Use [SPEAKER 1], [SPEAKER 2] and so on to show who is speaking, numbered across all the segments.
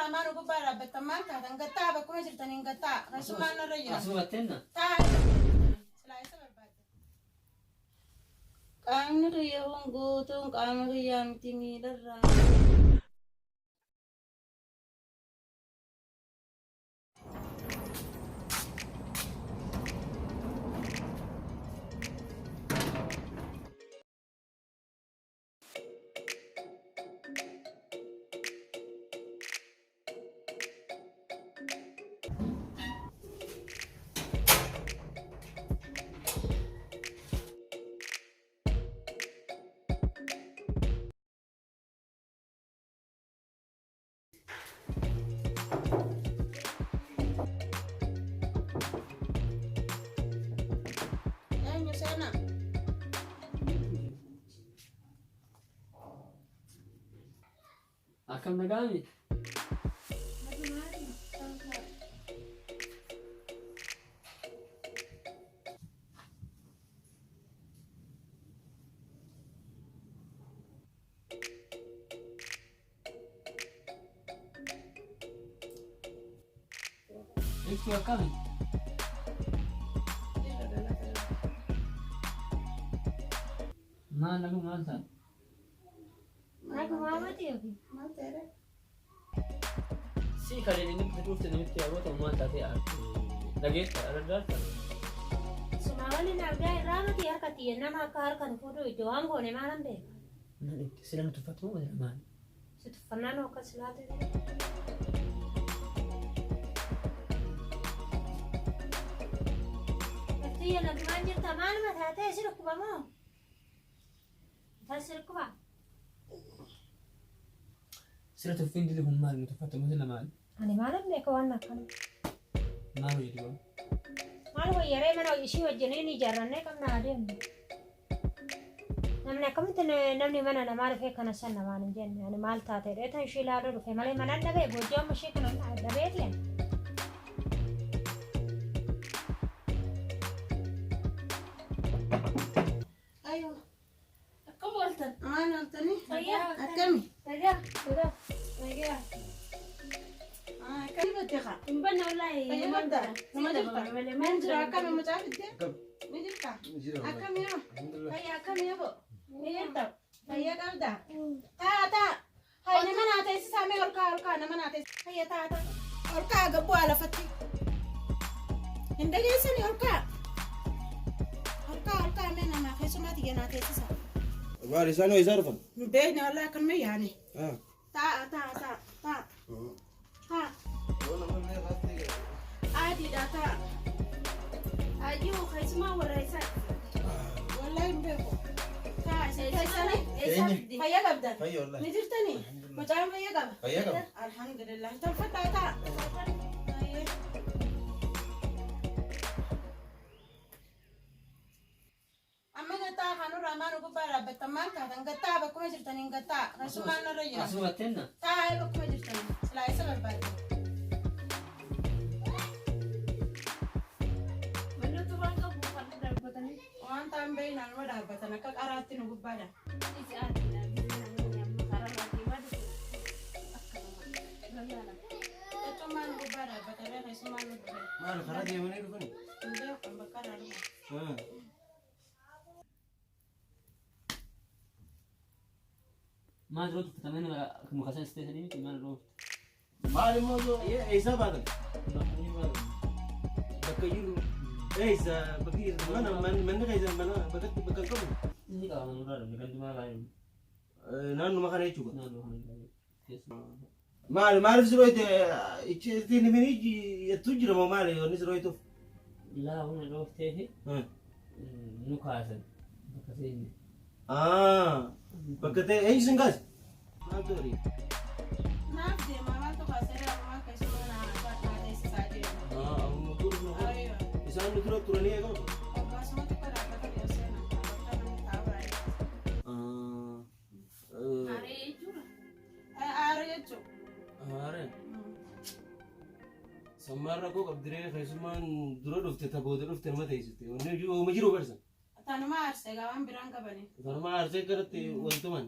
[SPEAKER 1] Kanurraa maal gubbaa dhaabbattan maal taatan gattaa bakkuma jirtaniin gattaa keessummaan narra jira.
[SPEAKER 2] Asuma tenna.
[SPEAKER 1] Taa'aa bakkuma jirtaniin silaa isa barbaadda. Qaamni kiyya kun guutuun qaama kiyyaa miti miilarraa. Eenyu seenaa?
[SPEAKER 2] Akkam nagaami? Ibsu akkami? Maal nagu maal taate?
[SPEAKER 3] Nagumaa miti yookiin?
[SPEAKER 1] Maal ta'eera?
[SPEAKER 2] Si kan inni nutti dhufte namitti yeroo ta'u maal taatee aarte? Dhageetta argaarta?
[SPEAKER 3] Sumaa waliin argaa irraa miti harka xiyya nama akka harka nu fuudhu iddoo waan goone maalan beeka.
[SPEAKER 2] Nan itti sila nu tuffatu moo maal?
[SPEAKER 3] Si tuffannaan hoo akkas laata? Xiyya nagumaan jirta maaluma taatee si dhukkuba moo? Mataan si dhukkuba?
[SPEAKER 2] Sila tuffiin dili kun maal nu tuffatu moo sila maal?
[SPEAKER 3] Ani maalan beeka waan akkana.
[SPEAKER 2] Maal hojii duba?
[SPEAKER 3] Maal wayyaree mana ishii wajjiniin ijaarrannee qabna adeemnu. Namni akkamitti namni mana namaa dhufee kana san namaan hin jenne ani maal taate dheetan ishii ilaaluu dhufe malee manaan dhabee goojjoo amma ishee kana dhabeeti ani.
[SPEAKER 1] Ayoo.
[SPEAKER 4] Akkam ooltan?
[SPEAKER 1] Maal ooltanii?
[SPEAKER 4] Fayyaa.
[SPEAKER 1] Akkami?
[SPEAKER 4] Nagaa. Nagaa. Nagaa.
[SPEAKER 1] Akkami badde kaa?
[SPEAKER 4] Hin banne wallaahi.
[SPEAKER 1] Fayyaa qabdaa? Nama jirta?
[SPEAKER 4] Maal
[SPEAKER 1] Maal jira? Akkami mucaa fiddee? Ni jirta? Akkami yoo? Fayyaa akkami yoo? Ni jirta? Fayyaa qabdaa? Taa taa. Hayya nama naa teessisaa mee ol kaa ol kaa nama naa teessisaa. Hayya taa taa. Ol kaa gabbuu lafatti. Hin dhageessani ol kaa. Ol kaa ol kaa mee namaa keessumaa tiyya naa teessisa.
[SPEAKER 5] Maal isaan hoo isaa dhufan?
[SPEAKER 1] Hin beekne wallaahi akkanuma yaane.
[SPEAKER 5] Ah.
[SPEAKER 1] Taa taa taa taa taa. Adiidha taa.
[SPEAKER 4] Ayyuu keessumaa warra isaa.
[SPEAKER 1] Wallaahi hin beeku. Taa isin teessanii
[SPEAKER 4] Eessaa fidde?
[SPEAKER 1] fayyaa qabdan.
[SPEAKER 5] Fayya wallaahi.
[SPEAKER 1] Ni jirtanii? Mucaan fayyaa qaba?
[SPEAKER 5] Fayyaa qaba.
[SPEAKER 1] Alhamdulillah. Tolfadhaa taa. Ayyee. Amma gattaa kanurraa maal gubbaa dhaabbattan maal taatan gattaa bakkuma jirtaniin gattaa keessummaan narra jira.
[SPEAKER 2] Asuma tenna.
[SPEAKER 1] Taa'ee bakkuma jirtaniin silaa isa barbaadde.
[SPEAKER 4] Manni utubaan qabu kan darbatanii.
[SPEAKER 1] Waan ta'an beeknaan numa dhaabbatan akka qaraatti nu gubbaadha.
[SPEAKER 4] Iji aadiidha. Namni amma karaarraa deemaa dhufu. Akkanuma. Lallaalama.
[SPEAKER 1] Jechuun maal gubbaa dhaabbata ree keessummaan nu dhufe.
[SPEAKER 5] Maal karaa deemanii dhufan?
[SPEAKER 1] Hin beeku kan bakka irraa dhufe.
[SPEAKER 5] Ah.
[SPEAKER 2] Maal yeroo tuffatamee nama muka sana teessanii miti maal yeroo
[SPEAKER 5] Maal immoo yoo eessaa baatan?
[SPEAKER 2] Bakka
[SPEAKER 5] Bakka jiru. Eessa bakki jiru mana manni keessa mana bakka bakka hin qabu.
[SPEAKER 2] Inni qaba manurraa dhabne gandumaa baay'ee.
[SPEAKER 5] Naannuma kana jechuudha.
[SPEAKER 2] Naannoo kana keessumaa.
[SPEAKER 5] Maal maaliif sirooyte itti himini jettuu jira moo maali wanni sirooytuuf?
[SPEAKER 2] Laa huna dhooftee fi nu kaasan bakka seenne.
[SPEAKER 5] Ah, bakka ta'e eenyu sin kaase? Maaltu horii?
[SPEAKER 1] Naaf deemaa maaltu kaasee dhaabamaa keessumaa naa naa teessisaa deema.
[SPEAKER 5] Ah, amma kun
[SPEAKER 1] Ayyoo.
[SPEAKER 5] isaan nu dura turanii eegalu.
[SPEAKER 1] Akkasuma xiqqoo dhaabbatan yoo seenan bakka namni taa'u baay'ee.
[SPEAKER 5] Ah,
[SPEAKER 4] Aaree jechuudha.
[SPEAKER 1] Aara jechuun.
[SPEAKER 5] Aare. Sammaan rakkoo qabdiree keessummaan dura dhufte ta booda dhufte nama teessiste. Wanni hojii ooma jiru barsa.
[SPEAKER 1] Tanuma aarsee gaa waan biraan qabanii.
[SPEAKER 5] Tanuma aarsee kanatti wantuman.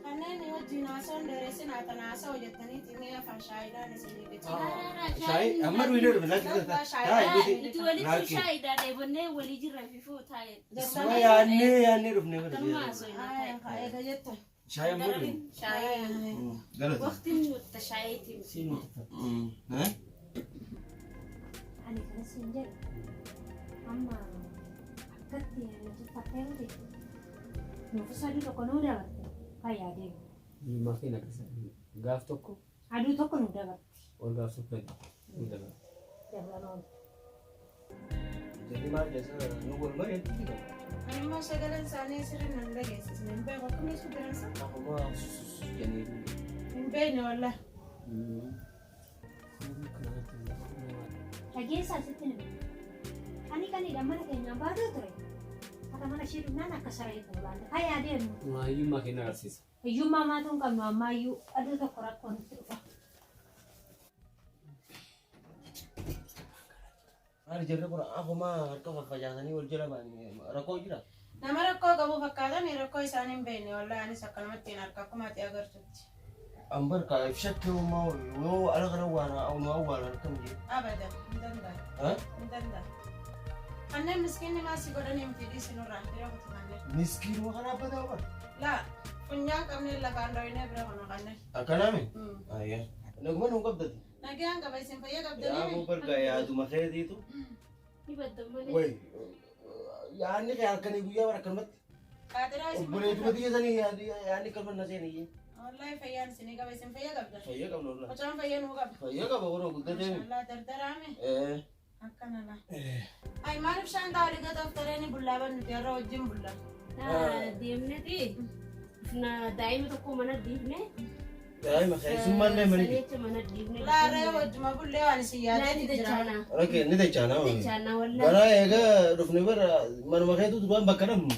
[SPEAKER 1] Kanneen wajjin haasawwan dheeressin haa tan haasa'u jettaniiti mee afaan shaayiidhaan isinii bitu.
[SPEAKER 5] Shaayii amma duwidee dhufe lakki taa'e
[SPEAKER 4] Nuti walitti shaayiidhaa dheebonnee walii jirra fifuu taa'e.
[SPEAKER 5] Suma yaannee yaannee dhufne
[SPEAKER 4] Akkanuma haasofna taa'e.
[SPEAKER 1] Eega jettan.
[SPEAKER 5] Shaayii amma dhufe.
[SPEAKER 4] Shaayii.
[SPEAKER 5] Galata.
[SPEAKER 4] Waqtiin nuti shaayiitiin.
[SPEAKER 2] Siin nuti fatta.
[SPEAKER 3] Ani kana siin jedhu amma akkatti nu tuffattee miti. Nuufis aduu tokko nuu dabarte fayyaa deemu.
[SPEAKER 2] Hiyyummaa keenya akkasa. Gaaf tokko
[SPEAKER 3] Aduu tokko nuu dabarte.
[SPEAKER 2] ol gaaf tokko nu dabala.
[SPEAKER 3] Dabalama ooltu.
[SPEAKER 5] Jarri maal jedha nu wal mari'atti jira.
[SPEAKER 1] Ani immoo sagaleen isaanii sirrii nan dhageessisne hin beeku akkamiin isu jiransa?
[SPEAKER 5] Akkuma jennee
[SPEAKER 1] Hin beekne wallahi.
[SPEAKER 3] Dhageessaa sitti nima. Ani kanidha mana keenyaan baatee ture. Haadha mana ishee dhufnaan akka saree fuulaan fayyaa deemu.
[SPEAKER 2] Hiyyummaa keenya agarsiisa.
[SPEAKER 3] Hiyyummaa maatuu hin qabnu ammaayyuu aduu tokko rakkoon itti dhufa.
[SPEAKER 5] Maal jarri kun akkuma harka faffacaasanii wal jala ba'anii rakkoo jira.
[SPEAKER 1] Nama rakkoo qabu fakkaatanii rakkoo isaanii hin beekne wallahi anis akkanumatti hin arga akkuma ati agartutti.
[SPEAKER 5] Ambar ka shakkii uumaa yoo ala kana waan nu awwaalan akkam jee.
[SPEAKER 1] Abadan hin danda'u. Hin danda'u. Kanneen miskiinni maal si godhanii miti dhiisi nurraa bira kutu kanneen.
[SPEAKER 5] Miskiinuma kana abbataa bara.
[SPEAKER 1] Laa funyaan qabnee lafaan dhoyinee bira kunu kanneen.
[SPEAKER 5] Akkanaami? Ayyaa. Naguma nu qabdati.
[SPEAKER 1] Nagaan qaba isin fayya
[SPEAKER 5] Yaaboo
[SPEAKER 1] qabdanii.
[SPEAKER 5] barga yaaduma keetiitu.
[SPEAKER 4] Ni baddan malee.
[SPEAKER 5] Wayi yaadni kee halkanii guyyaa bara akkanumatti.
[SPEAKER 1] Qaatiraa isin
[SPEAKER 5] Obboleettuma biyya sanii yaadni akkanuma na seeniyye.
[SPEAKER 1] Wallahi fayyaan isinii qaba isin fayya qabdan.
[SPEAKER 5] Fayya qabna wallah.
[SPEAKER 1] Mucaan fayya nuu qaba.
[SPEAKER 5] Fayya qaba warra guddatee.
[SPEAKER 1] Mashallah dardaraame.
[SPEAKER 5] Eh.
[SPEAKER 1] Akkana laa. Ay maaliif shaan gaarii gataaf tareeni bullaa bannuti har'a wajjin bulla.
[SPEAKER 4] Deemneti daa'ima tokko mana dhiifne.
[SPEAKER 5] Daa'ima keessummaallee mana jiru.
[SPEAKER 4] Sanicha mana dhiifne.
[SPEAKER 1] Laaree wajjuma bullee waan isin
[SPEAKER 4] Ni
[SPEAKER 1] yaadeeti jira.
[SPEAKER 4] dachaana.
[SPEAKER 5] Rakkee ni dachaana.
[SPEAKER 4] Dachaana wallahi.
[SPEAKER 5] Garaa eega dhufne bara manuma keetu duraan bakka dhabnu.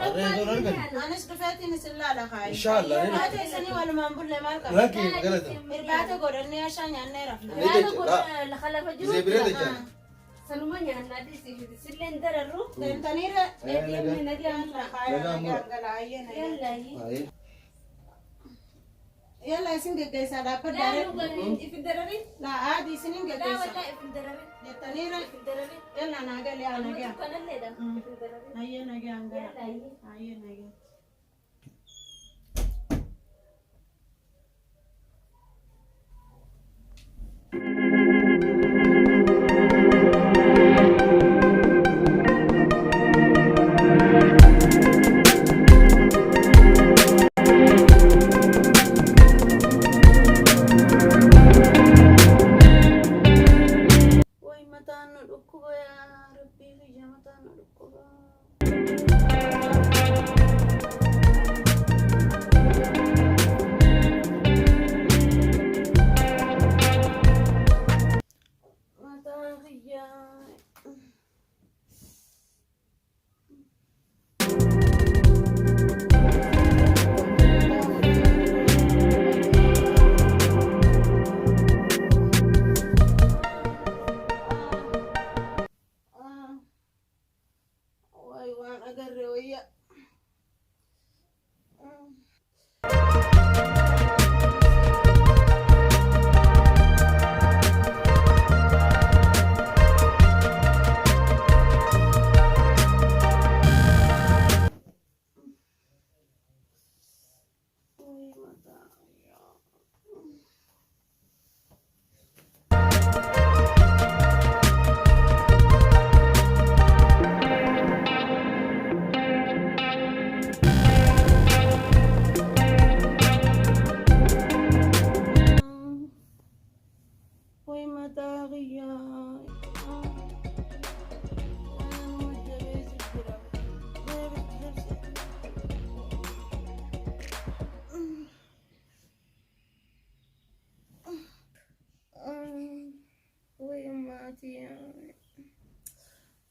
[SPEAKER 5] Harree osoo hin arganne.
[SPEAKER 1] Anis dhufeetiin isin laala kaayi.
[SPEAKER 5] Inshaallah.
[SPEAKER 1] Irbaata isanii walumaan bulle maal qaba?
[SPEAKER 5] Rakkee galata.
[SPEAKER 1] Irbaata godhannee ashaa nyaannee rafna.
[SPEAKER 5] Ni dacha.
[SPEAKER 4] Lafa lafa jiru.
[SPEAKER 5] Gisee biree dachaana.
[SPEAKER 4] Sanuma nyaannaa dhiisii silleen dararru.
[SPEAKER 1] Deemtaniire.
[SPEAKER 4] Deemne nagaan.
[SPEAKER 1] Kaaya nagaan gala ayyee nagaan.
[SPEAKER 4] Yallaayi.
[SPEAKER 1] Yalla isin geggeessaa dhaabbadhaa.
[SPEAKER 4] Ifin dararin.
[SPEAKER 1] Laa aadii isinin
[SPEAKER 4] Laa
[SPEAKER 1] geggeessaa.
[SPEAKER 4] wallahi ifin dararin.
[SPEAKER 1] Jettaniire.
[SPEAKER 4] Ifin dararin.
[SPEAKER 1] Yalla naa gali haa nagaan.
[SPEAKER 4] Kanalleedha. Ifin dararin.
[SPEAKER 1] Ayyee nagaan gala.
[SPEAKER 4] Yallaayi.
[SPEAKER 1] Ayyee nagaan. Way mataan nu dhukkuba yaa rabbii kiyya mataan nu dhukkuba. Mataan kiyya. Way waan agarre wayya. Way mataa kiyya. Way mataa kiyya. Waan jabeessu jira. Way maatii.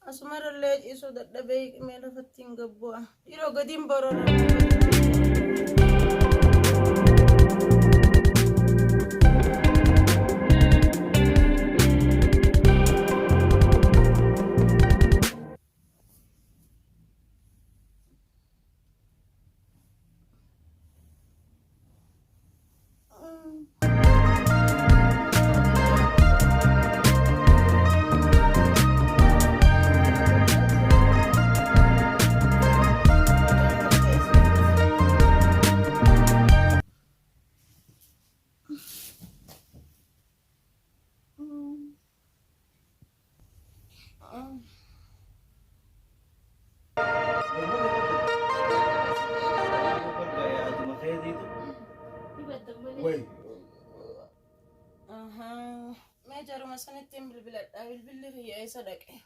[SPEAKER 1] Asumarallee ciisuu dadhabee mee lafatti hin gabbu'a. Dhiiroo gadiin borora.
[SPEAKER 5] Way.
[SPEAKER 1] Mee jaruma sanittiin bilbiladha. Bilbilli kiyya eessa dhaqe?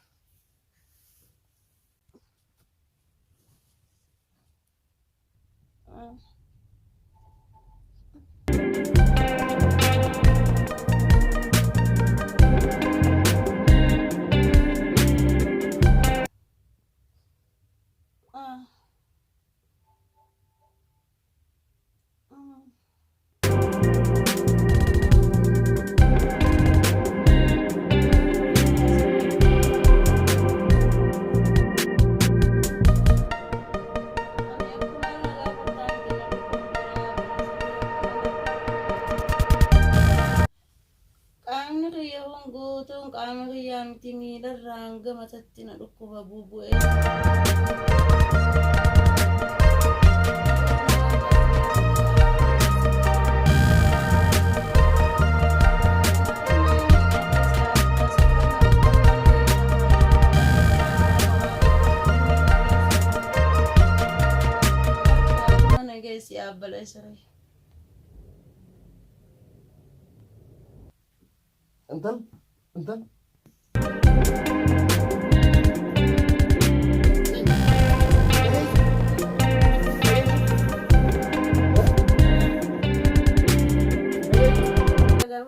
[SPEAKER 1] Qaamni kiyya kun guutuun qaama kiyyaa miti miilarraa hanga mataatti na dhukkuba bubu'ee. Mana geessi yaabbala isiree.
[SPEAKER 5] Intal intal.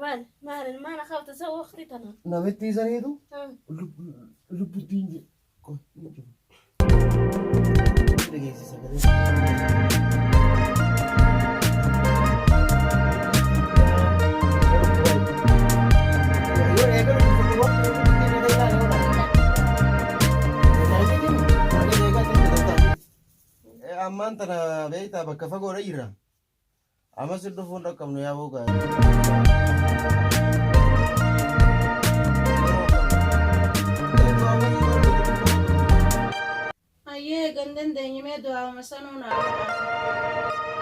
[SPEAKER 4] Maal maal maal qabta sa waqti tana.
[SPEAKER 5] Namitti saniitu lubbuttiin jedhu. Dhageessisa sagalee. Yoo eegalu Ammaan tana beektaa bakka fagoodha jirra. Ammas dhufuun dhaqqabnu yaa boogaa.
[SPEAKER 1] Hayyee gandan deenyimee du'aama sanuu naa godha.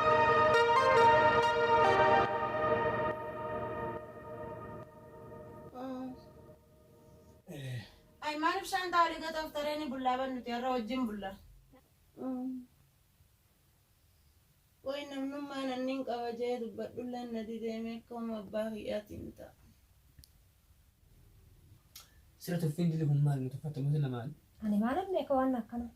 [SPEAKER 1] Ay maaliif shaantaa olii gata uftareeni bullaa bannuti har'a wajjin bulla. Way namnummaan annin qaba jee dubbadhulleen na dideemee akkuma abbaa kiyyaatiin ta'a.
[SPEAKER 2] Sira tuffiin dili kun maal nu tuffattamu sila maal?
[SPEAKER 3] Ani maalan beeka waan akkana.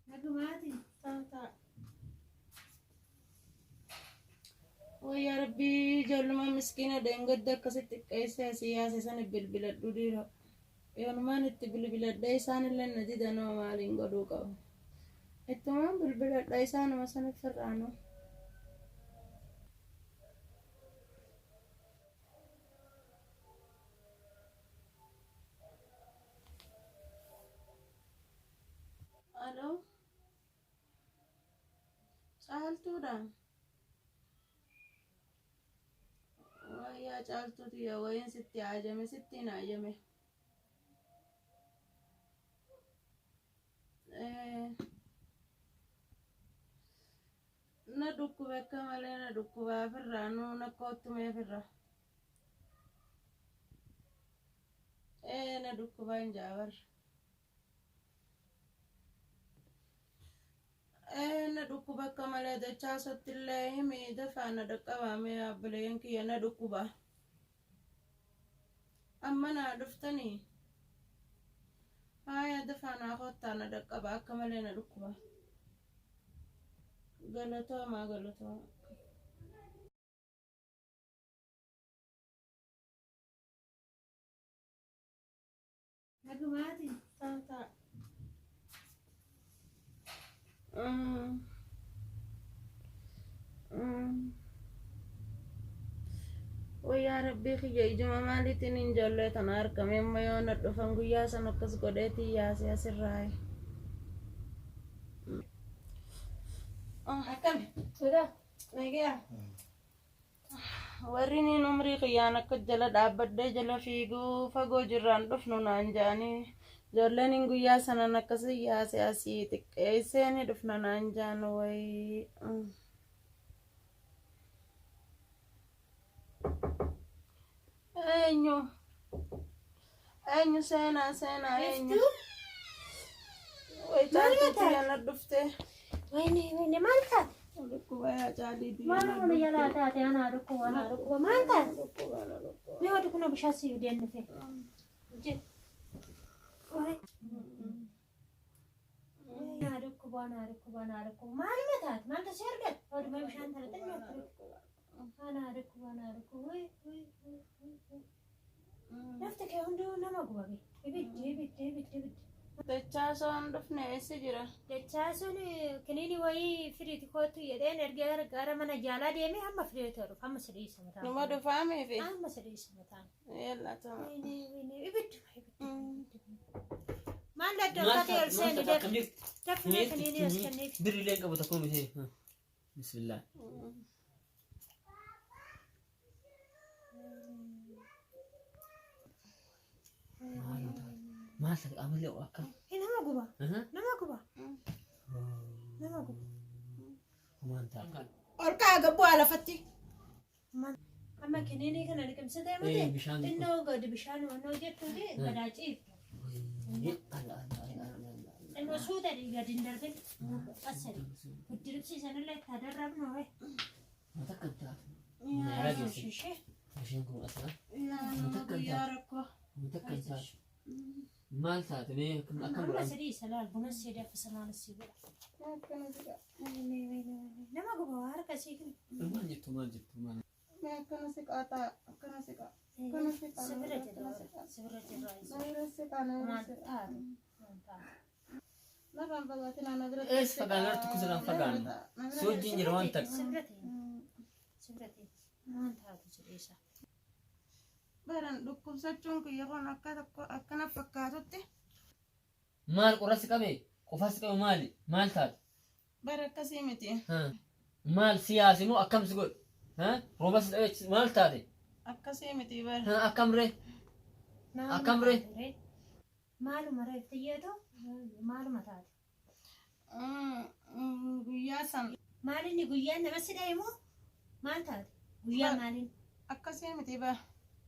[SPEAKER 4] Nagumaati.
[SPEAKER 1] Ta'a. Way yaa rabbii ijoolluma miskiina dheengadda akkasitti xiqqeessee asii yaase sana bilbiladhu dhiira. Yoonumaan itti bilbiladha isaanillee na didanoo maaliin godhuu qabu. Ittumaan bilbiladha isaanuma sana firraanoo. Aloo. Caaltuudha. Wayyaa caaltuutu yaa wayiin sitti haajame sitti hin haajame. Na dhukkube akka malee na dhukkubaa ofirraa nuu na koottumee ofirraa. Na dhukkubaa hin jaabar. Na dhukkuba akka malee dachaa sottillee himi dafaa na dhaqqabaamee abbileen kiyya na dhukkuba. Amma naa dhuftanii? Haaya dafaa naa kottaa na dhaqqaba akka malee na dhukkuba. Galatoomaa galatoomaa.
[SPEAKER 4] Nagumaati.
[SPEAKER 1] Ta'a ta'a. Wayyaa rabbii kiyya ijuma maaliitiin hin ijoollee tana argame amma yoo na dhufan guyyaa san akkas godheetii yaase asirraa. Akkami? Nagaa. Warri niin umrii kiyyaan akka jala dhaabbadhee jala fiiguu fagoo jirraan dhufnu naan jaanii ijoolleen hin guyyaa sanan akkasii yaase asii xiqqeessee ni dhufna naan jaan wayii. Eenyu? Eenyu seenaa seenaa eenyu? Wayi caaltuutti yana dhuftee.
[SPEAKER 3] Wayne wayne maal taate?
[SPEAKER 1] Dhukkuba yaa caalii
[SPEAKER 3] Maal mana jalaa taate anaa dhukkuba anaa dhukkuba maal taate? Mee wadi kuna bishaan si fideen dhufe. Jedh. Anaa dhukkuba anaa dhukkuba anaa dhukkuba maaluma taate maaltu si argate? Oduma bishaan tana xinnoo anaa dhukkuba anaa dhukkuba wayii wayii wayii wayii. Lafti kee hunduu nama guba be. Ibiddi ibiddi ibiddi ibiddi.
[SPEAKER 1] Dachaasoon dhufne eessa jira?
[SPEAKER 3] Dachaasoon kiniini wayii firiiti kootu jedheen erga gara mana jaalaa deemee hamma firiiti dhufa hamma si dhiisa mataan.
[SPEAKER 1] Numa dhufaameefi?
[SPEAKER 3] Hamma si dhiisa mataan.
[SPEAKER 1] Yalla tama.
[SPEAKER 3] Wayne wayne ibiddi ibiddi. Maal daddarbate ol seeni dafne dafne kiniini as kenniif.
[SPEAKER 2] Birriilee qabu tokko miti. Bismillah. Maal taate qaamillee akkam?
[SPEAKER 3] Nama guba nama guba nama guba.
[SPEAKER 2] Maal taate?
[SPEAKER 1] Ol kaa gabbuu lafatti.
[SPEAKER 3] Amma kiniinii kana liqimsitee
[SPEAKER 2] Eh,
[SPEAKER 3] miti
[SPEAKER 2] bishaan
[SPEAKER 3] xinnoo gadi bishaan wannoo jettuuti gadaa ciiftu. Xinnoo suuta gadi hin darbin asali. Guddinibsiisanillee itti adarrabnu wayi.
[SPEAKER 2] Mata kan taate. Nyaara geesse.
[SPEAKER 3] Ishee
[SPEAKER 2] Isheen kun asirra.
[SPEAKER 1] Yaa guyyaa rakkoo.
[SPEAKER 2] Mata kan taate. Maal taate mee akkam akkam
[SPEAKER 3] amma
[SPEAKER 2] godhan?
[SPEAKER 3] sadii isa laal buna see danfisa maal sii godha.
[SPEAKER 1] Akkana siqa.
[SPEAKER 3] Nama guba waa harka sii kennu.
[SPEAKER 2] Maal jettu maal jettu maal?
[SPEAKER 1] Mee akkana siqaa ta'a. Akkana siqa. Akkana siqa.
[SPEAKER 3] Sibira jira sibira jira.
[SPEAKER 1] Naira siqa naira
[SPEAKER 3] Maal
[SPEAKER 1] siqa.
[SPEAKER 3] taate maal taate.
[SPEAKER 1] Narraan fagaatina na bira
[SPEAKER 2] Eessa fagaanna tokko sirraan fagaanna. Si wajjin jira waan takka.
[SPEAKER 3] Sibira ta'e sibira ta'e maal taatu jedheessa.
[SPEAKER 1] Baran dhukkubsachuun kiyya kun akka tokko akkana fakkaatutti
[SPEAKER 2] Maal qorra si qabe? Qofaa si qabe maali? Maal taate?
[SPEAKER 1] bara akkasii miti.
[SPEAKER 2] Maal siyaasi moo akkam si godhe? Rooba si dhabe maal taate?
[SPEAKER 1] Akkasii miti bara.
[SPEAKER 2] Akkam ree? Akkam ree?
[SPEAKER 3] Maaluma ree xiyyeetu maaluma taate?
[SPEAKER 1] Guyyaa san
[SPEAKER 3] Maal inni guyyaan nama si dhahe moo maal taate? Guyyaa maaliin?
[SPEAKER 1] Akkasii miti bara.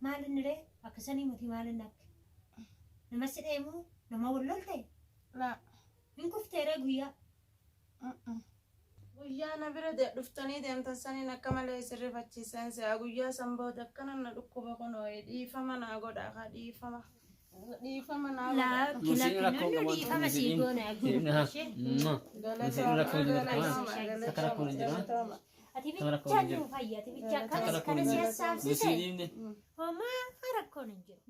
[SPEAKER 3] Maal inni ree? Akkasanii miti maal inni akka? Nama si dhahe moo nama wal lolte?
[SPEAKER 1] Laa.
[SPEAKER 3] Hin kuftee ree guyyaa?
[SPEAKER 1] Guyyaa na bira dhuftanii deemtan saniin akka malee isin rifachiisan se'a. Guyyaa san booda akkana na dhukkuba kunoo dhiifama naa godha kaa dhiifama. Dhiifama naa godha.
[SPEAKER 3] Lakki lakki nunnu dhiifama sii goona ishee.
[SPEAKER 2] Musiin rakkoo hin jiru. Takka rakkoon hin jiru.
[SPEAKER 3] Ati
[SPEAKER 2] Takka rakkoon
[SPEAKER 3] bichaa
[SPEAKER 2] hin jiru.
[SPEAKER 3] nuu fayya ati bichaa
[SPEAKER 2] Takka
[SPEAKER 3] kanas
[SPEAKER 2] rakkoon
[SPEAKER 3] kanas
[SPEAKER 2] hin jiru.
[SPEAKER 3] sassaabsite
[SPEAKER 2] Musiin dhiifne.
[SPEAKER 3] homaa rakkoon hin jiru.